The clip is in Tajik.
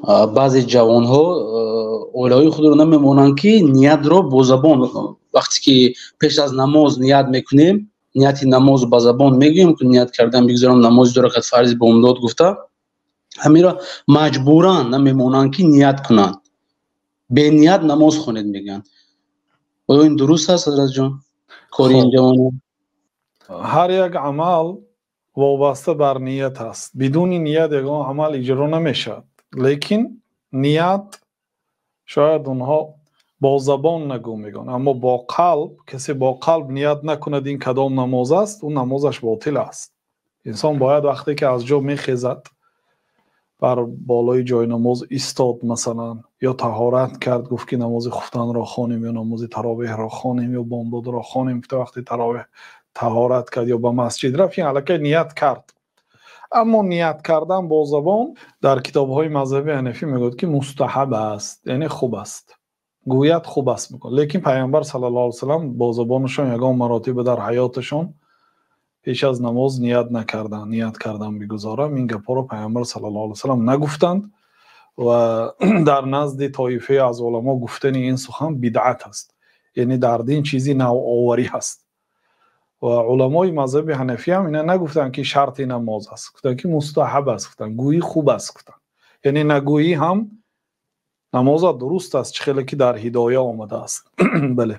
Баъзе ҷавонҳо оилаҳои худро намемонанд, ки ниятро бо забон, вақте ки пеш аз намоз ният мекунем, нияти намоз ба забон мегӯем, ки ният кардан бигзорам намози ду ракат фарзи бомдод гуфта, ҳаминро маҷбуран намемонанд, ки ният кунанд. Беният намоз хонед мегӯянд. Оё ин дуруст аст, ҳазратҷон, кори ин ҷавонон? Ҳар як амал вобаста бар ният аст. Бидуни ният ягон амал иҷро намешавад. Лекин ният шояд онҳо бо забон нагӯ мегӯянд, аммо бо қалб, касе бо қалб ният накунад, ин кадом намоз аст, ӯ намозаш ботил аст. Инсон бояд вақте ки аз ҷо мехезад, бар болои ҷои намоз истод, масалан, ё таҳорат кард, гуфт ки намози хуфтанро хонем ё намози таровеҳро хонем ё бомдодро хонем, гуфта вақте таровеҳ таҳорат кард ё ба масҷид рафт, ин аллакай ният кард. Аммо ният кардан бо забон дар китобҳои мазҳаби ҳанафӣ мегӯяд, ки мустаҳаб аст, яъне хуб аст, гӯяд хуб аст мекунад. Лекин Пайғамбар саллаллоҳу алайҳи васаллам бо забонашон ягон маротиба дар ҳаёташон пеш аз намоз ният накарданд, ният кардан бигузорам, ин гапҳоро Пайғамбар саллаллоҳу алайҳи васаллам нагуфтанд ва дар назди тоифае аз уламо гуфтани ин сухан бидъат аст, яъне дар дин чизи навоварӣ ҳаст. Ва уламои мазҳаби ҳанафӣ ҳам ина нагуфтанд, ки шарти намоз аст, гуфтанд, ки мустаҳаб аст, гуфтанд гӯӣ хуб аст, гуфтанд, яъне нагӯӣ ҳам намозат дуруст аст, чӣ хеле ки дар Ҳидоя омадааст. Бале.